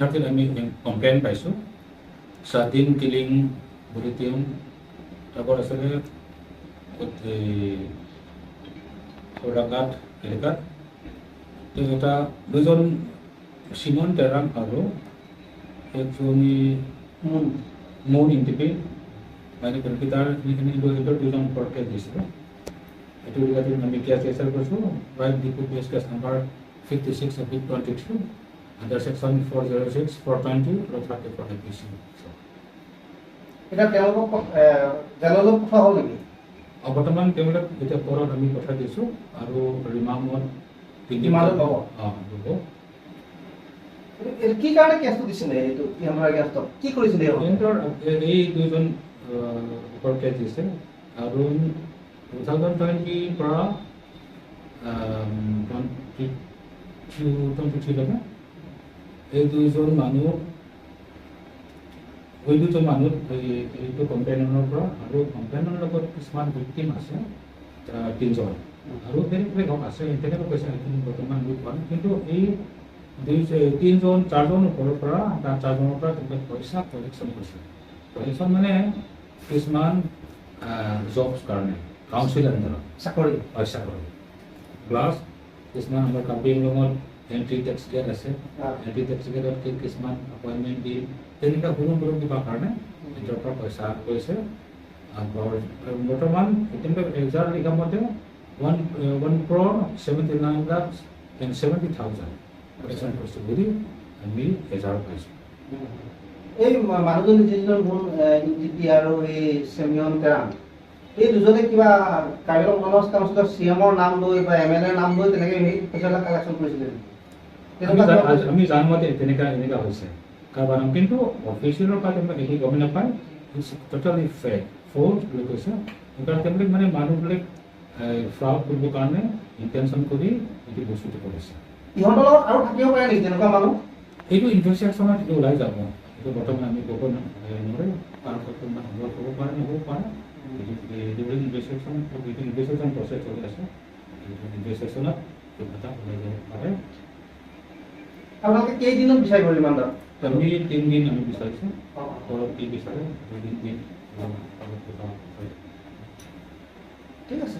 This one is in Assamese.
10:30ত আমি কমপ্লেইন পাইছোঁ, স্বাধীন কিলিং বুলি। তেওঁ তাৰপৰা আছিলে এই সৌৰাঘাট এলেকাত। তেওঁ এটা দুজন চিমন টেৰাং আৰু একজনী মুন ইনটিপি, মানে তাৰ এইটো দুজন ওপৰত কেছ দিছিলে। এইটো ৰিগাৰ্ডিং আমি কেছ ৰেজিষ্টাৰ কৰিছোঁ by Diphu PS case number 56/23 under section 406, 420 আৰু 34 IPC। এতিয়া তেওঁলোকক জেললৈ পঠোৱা হ'ল নেকি? বৰ্তমান তেওঁলোক এতিয়া কোৰ্টত আমি পঠাই দিছোঁ আৰু ৰিমাণ্ডত। ৰিমাণ্ডত ল'ব? অঁ, ল'ব। এইটো কি কাৰণে কেছটো দিছিলে? এইটো ইহঁতৰ এগেইনষ্টত কি কৰিছিলে ইহঁতে? সিহঁতৰ এই দুজন ওপৰত কেছ দিছে আৰু 2020ৰ পৰা 22, 23লৈকে এই দুজন মানুহ এইটো কম্পেনিয়নৰ পৰা আৰু কম্পেনিয়নৰ লগত কিছুমান ভিক্টিম আছে তিনিজন আৰু বেলেগ বেলেগ আছে, তেনেকৈ কৈছে। এইখিনি বৰ্তমান আমি পোৱা নাই, কিন্তু এই দুই তিনিজন চাৰজন ওপৰৰ পৰা, তাৰ চাৰজনৰ পৰা তেওঁলোকে পইচা কালেকশ্যন কৰিছে। কালেকশ্যন মানে কিছুমান জবছ কাৰণে কাউন্সিল আণ্ডাৰত চাকৰি। পইচা কৰে, প্লাছ কিছুমান আমাৰ কাৰ্বি আংলঙত এণ্ট্ৰি টেক্স গেট আছে। এণ্ট্ৰি টেক্স গেটত কিছুমান এপইণ্টমেণ্ট দি তেনেকুৱা সৰু সৰু কিবা কাৰণে সিহঁতৰ পৰা পইচা লৈছে। আৰু বৰ্তমান তেওঁলোকে এজাহাৰ লিখা মতে 1 crore 79 lakh and 70,000 collection কৰিছে বুলি আমি এজাহাৰ পাইছোঁ। এই মানুহজন, যিজন মুন ইনটিপি আৰু এই চেমিয়ন তেৰাং, এই দুজনে কিবা কাৰ্বি আংলং অট'নমাছ কাউন্সিলৰ চি এমৰ নাম লৈ বা এম এল এৰ নাম লৈ তেনেকে সেই পইচাবিলাক কালেকশ্যন কৰিছিলে নেকি? আমি তেনেকুৱা কিবা আমি জানমতে তেনেকা এনেকা হৈছে কাৰোবাৰ নাম, কিন্তু অফিচিয়েলৰ পৰা তেওঁলোকে এইখিনি গমেই নাপায়। It's totally fake, false বুলি কৈছে। সেইকাৰণে তেওঁলোকে মানে মানুহবিলাক ফ্ৰড কৰিবৰ কাৰণে ইণ্টেনশ্যন কৰি এইটো বস্তুটো কৰিছে। ইহঁতৰ লগত আৰু থাকিব পাৰে নেকি তেনেকুৱা মানুহ? এইটো ইনভেষ্টিগেশ্যনত এইটো ওলাই যাব। এইটো বৰ্তমান আমি ক'ব নোৱাৰোঁ, কাৰণ কোনোবা হ'ব হ'ব পাৰে, নহ'ব পাৰে। এইটো ইনভেষ্টিগেশ্যন, এইটো ইনভেষ্টিগেশ্যন প্ৰচেছ চলি আছে। এইটো ইনভেষ্টিগেশ্যনত কিবা এটা ওলাই যাব পাৰে। আপোনালোকে কেইদিনত বিচাৰিব ৰিমাণ্ডত? আমি 3 দিন আমি বিচাৰিছোঁ। ঘৰত কি বিচাৰে, 2 দিন দিন। ঠিক আছে।